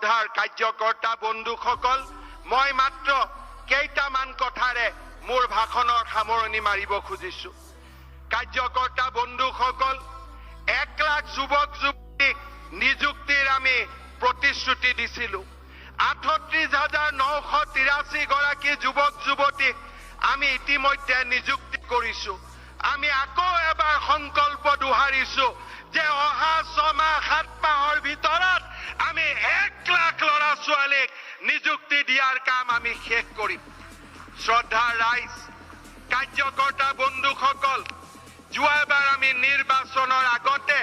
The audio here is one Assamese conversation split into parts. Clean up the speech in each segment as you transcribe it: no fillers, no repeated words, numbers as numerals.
শ্ৰদ্ধাৰ কাৰ্যকৰ্তা বন্ধুসকল, মই মাত্ৰ কেইটামান কথাৰে মোৰ ভাষণৰ সামৰণি মাৰিব খুজিছো। কাৰ্যকৰ্তা বন্ধুসকল, 1 লাখ যুৱক যুৱতীক নিযুক্তিৰ আমি প্ৰতিশ্ৰুতি দিছিলো। 38,983 গৰাকী যুৱক যুৱতীক আমি ইতিমধ্যে নিযুক্তি কৰিছো। আমি আকৌ এবাৰ সংকল্প দোহাৰিছো যে অহা 6 মাহ 7 মাহৰ ভিতৰত আমি 1 লাখ ল'ৰা ছোৱালীক নিযুক্তি দিয়াৰ কাম আমি শেষ কৰিম। শ্ৰদ্ধাৰ ৰাইজ, কাৰ্যকৰ্তা বন্ধুসকল, যোৱাবাৰ আমি নিৰ্বাচনৰ আগতে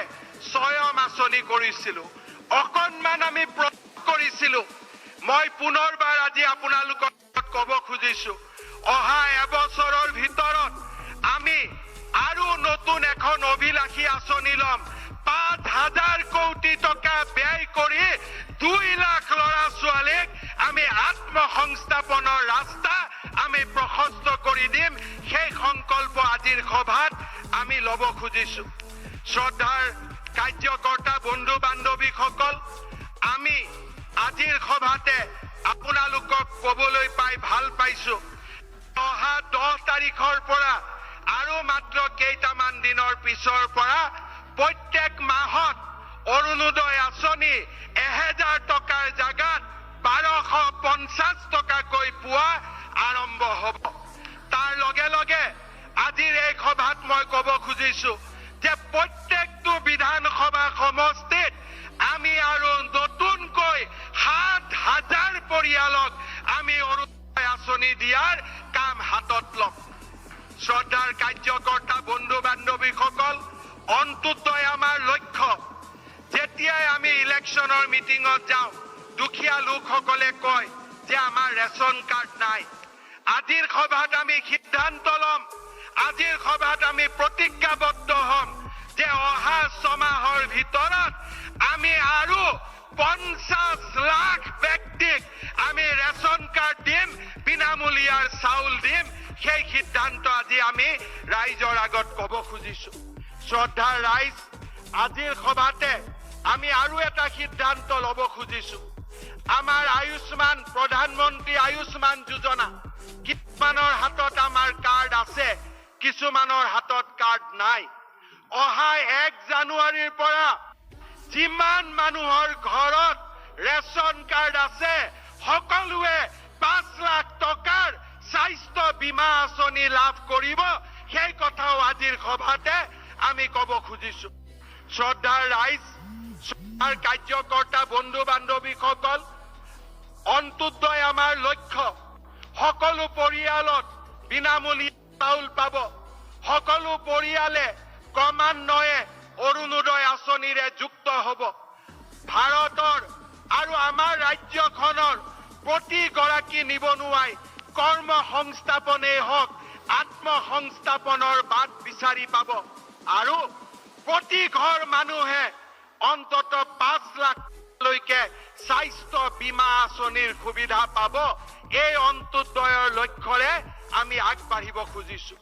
স্বয়ং আঁচনি কৰিছিলো, অকণমান আমি প্ৰয়োগ কৰিছিলো। মই পুনৰবাৰ আজি আপোনালোকক ক'ব খুজিছো, অহা এবছৰৰ ভিতৰত আমি আৰু নতুন এখন অভিলাষী আঁচনি ল'ম। 5 হাজাৰ কোটি টকা ব্যয় কৰি 2 লাখ ল'ৰা ছোৱালীক আমি আত্মসংস্থাপনৰ ৰাস্তা আমি প্ৰশস্ত কৰি দিম। সেই সংকল্প আজিৰ সভাত আমি ল'ব খুজিছো। শ্ৰদ্ধাৰ কাৰ্যকৰ্তা বন্ধু বান্ধৱীসকল, আমি আজিৰ সভাতে আপোনালোকক ক'বলৈ পাই ভাল পাইছো, অহা 10 তাৰিখৰ পৰা আৰু মাত্ৰ কেইটামান দিনৰ পিছৰ পৰা প্ৰত্যেক মাহত অৰুণোদয় আঁচনি 1000 টকাৰ জাগাত 1250 টকাকৈ পোৱা আৰম্ভ হ'ব। তাৰ লগে লগে আজিৰ এই সভাত মই ক'ব খুজিছো যে প্ৰত্যেকটো বিধানসভা সমষ্টিত আমি আৰু নতুনকৈ 7 হাজাৰ পৰিয়ালক আমি অৰুণোদয় আঁচনি দিয়াৰ কাম হাতত ল'ম। শ্ৰদ্ধাৰ কাৰ্যকৰ্তা বন্ধু বান্ধৱীসকল, অন্ত্যোদয় আমাৰ লক্ষ্য। যেতিয়াই আমি ইলেকশ্যনৰ মিটিঙত যাওঁ, দুখীয়া লোকসকলে কয় যে আমাৰ ৰেচন কাৰ্ড নাই। আজিৰ সভাত আমি সিদ্ধান্ত ল'ম, আজিৰ সভাত আমি প্ৰতিজ্ঞাবদ্ধ হ'ম যে অহা 6 মাহৰ ভিতৰত আমি আৰু 50 লাখ ব্যক্তিক আমি ৰেচন কাৰ্ড দিম, বিনামূলীয়াৰ চাউল দিম। সেই সিদ্ধান্ত আজি আমি ৰাইজৰ আগত ক'ব খুজিছো। শ্ৰদ্ধাৰ ৰাইজ, আজিৰ সভাতে আমি আৰু এটা সিদ্ধান্ত ল'ব খুজিছো। আমাৰ আয়ুষ্মান, প্ৰধানমন্ত্ৰী আয়ুষ্মান যোজনা, কিছুমানৰ হাতত আমাৰ কাৰ্ড আছে, কিছুমানৰ হাতত কাৰ্ড নাই। অহা 1 জানুৱাৰীৰ পৰা যিমান মানুহৰ ঘৰত ৰেচন কাৰ্ড আছে, সকলোৱে 5 লাখ টকাৰ স্বাস্থ্য বীমা আঁচনি লাভ কৰিব। সেই কথাও আজিৰ সভাতে আমি ক'ব খুজিছো। শ্ৰদ্ধাৰ ৰাইজ, শ্ৰদ্ধাৰ কাৰ্যকৰ্তা বন্ধু বান্ধৱীসকল, অন্ত্যোদয় আমাৰ লক্ষ্য। সকলো পৰিয়ালত বিনামূলীয়া চাউল পাব, সকলো পৰিয়ালে ক্ৰমান্বয়ে অৰুণোদয় আঁচনিৰে যুক্ত হ'ব। ভাৰতৰ আৰু আমাৰ ৰাজ্যখনৰ প্ৰতিগৰাকী নিবনুৱাই কৰ্ম সংস্থাপনেই হওক, আত্মসংস্থাপনৰ বাট বিচাৰি পাব আৰু প্ৰতি ঘৰ মানুহে অন্তত 5 লাখলৈকে স্বাস্থ্য বীমা আঁচনিৰ সুবিধা পাব। এই অন্ত্যোদয়ৰ লক্ষ্যৰে আমি আগবাঢ়িব খুজিছো।